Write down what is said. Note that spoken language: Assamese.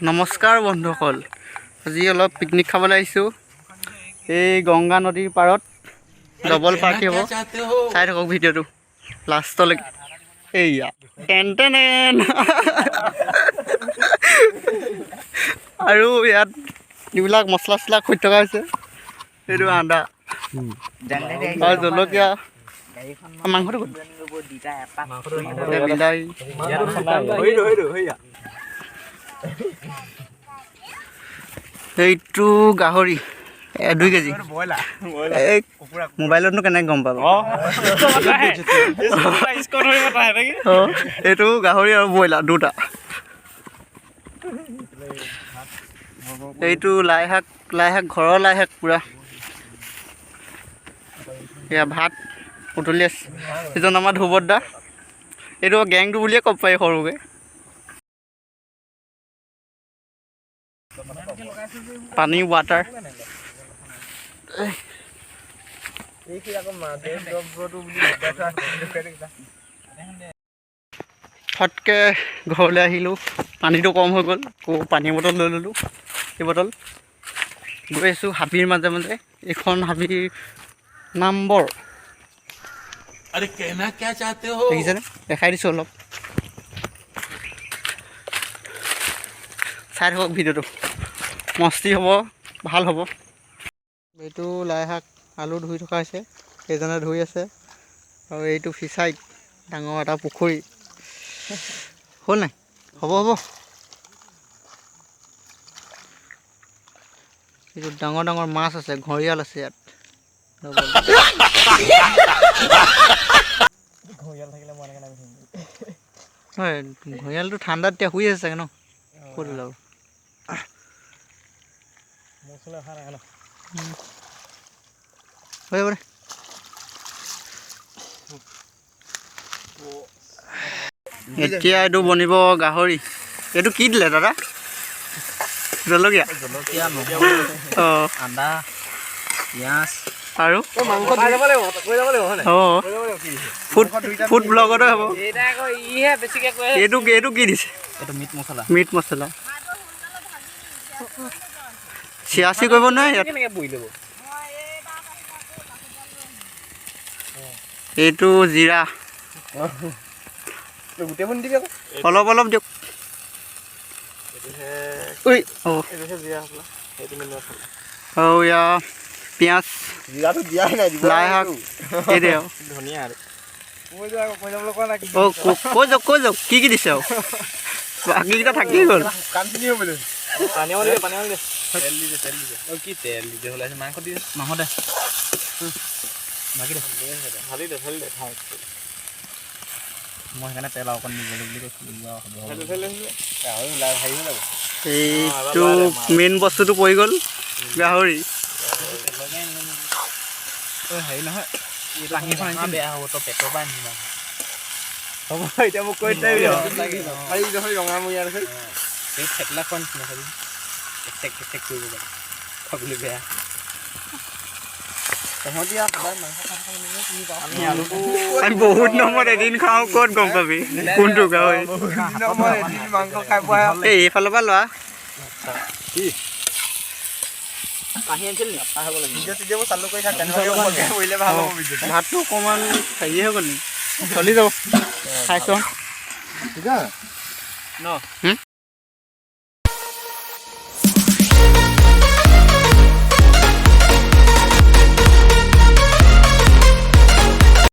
নমস্কাৰ বন্ধুসকল, আজি অলপ পিকনিক খাবলৈ আহিছোঁ এই গংগা নদীৰ পাৰত। ডবল পাৰ্টি হ'ব, চাই থাকক ভিডিঅ'টো লাষ্টলৈকে। এইয়া টেন টেন। আৰু ইয়াত যিবিলাক মছলা চছলা খুজি থকা হৈছে, এইটো আদা আৰু জলকীয়া। মাংসটো ক'ত? বিলাহী। এইটো গাহৰি 2 কেজি। এই মোবাইলতনো কেনেকৈ গম পাব? অঁ, এইটো গাহৰি আৰু ব্ৰইলাৰ দুটা। এইটো লাই শাক, লাই শাক ঘৰৰ লাই শাক পূৰা। এয়া ভাত উতলি আছে। এজন আমাৰ ধ্ৰুৱত দা, এইটো গেংটো বুলিয়ে ক'ব পাৰি সৰুকৈ। পানী ৱাটাৰ। ফটকৈ ঘৰলৈ আহিলোঁ, পানীটো কম হৈ গ'ল, আকৌ পানীৰ বটল লৈ ল'লোঁ। এই বটল গৈ আছোঁ হাবিৰ মাজে মাজে। এইখন হাবিৰ নামবৰ দেখিছেনে? দেখাই দিছোঁ অলপ, চাই থাকক ভিডিঅ'টো, মস্তি হ'ব, ভাল হ'ব। এইটো লাই শাক আলু ধুই থকা হৈছে, এইজনে ধুই আছে। আৰু এইটো ফিচাৰীত ডাঙৰ এটা পুখুৰী হ'ল নাই? হ'ব হ'ব। এইটো ডাঙৰ ডাঙৰ মাছ আছে, ঘৰিয়াল আছে ইয়াত। হয়, ঘৰিয়ালটো ঠাণ্ডাত এতিয়া শুই আছে চাগে ন? ক'ত ওলাব? হৈ যাব দে। এতিয়া এইটো বনিব গাহৰি। এইটো কি দিলে দাদা? জলকীয়া, অঁ, আদা, পিঁয়াজ আৰু অঁ, ফুড ব্লগতে হ'ব। এইটো এইটো কি দিছে? এইটো মিট মছলা। মিট মছলা। চিয়াচি কৰিব নোৱাৰে ইয়াত। এইটো জিৰা অলপ অলপ দিয়ক। আৰু ইয়াৰ পিঁয়াজ, লাই শাক, এইদে আৰু। অঁ, কৈ যাওক, কৈ যাওক কি কি দিছে আৰু বাকীকেইটা থাকি গ'ল। এইটো মেইন বস্তুটো পৰি গ'ল, গাহৰি। আমি বহুত নম্বৰত এদিন খাওঁ, ক'ত গম পাবি কোনটো গাহৰি? এই এইফালৰ পৰা লোৱা। ভাতটো অকণমান হেৰি হৈ গ'ল নি? চলি যাব, খাই চাওঁ।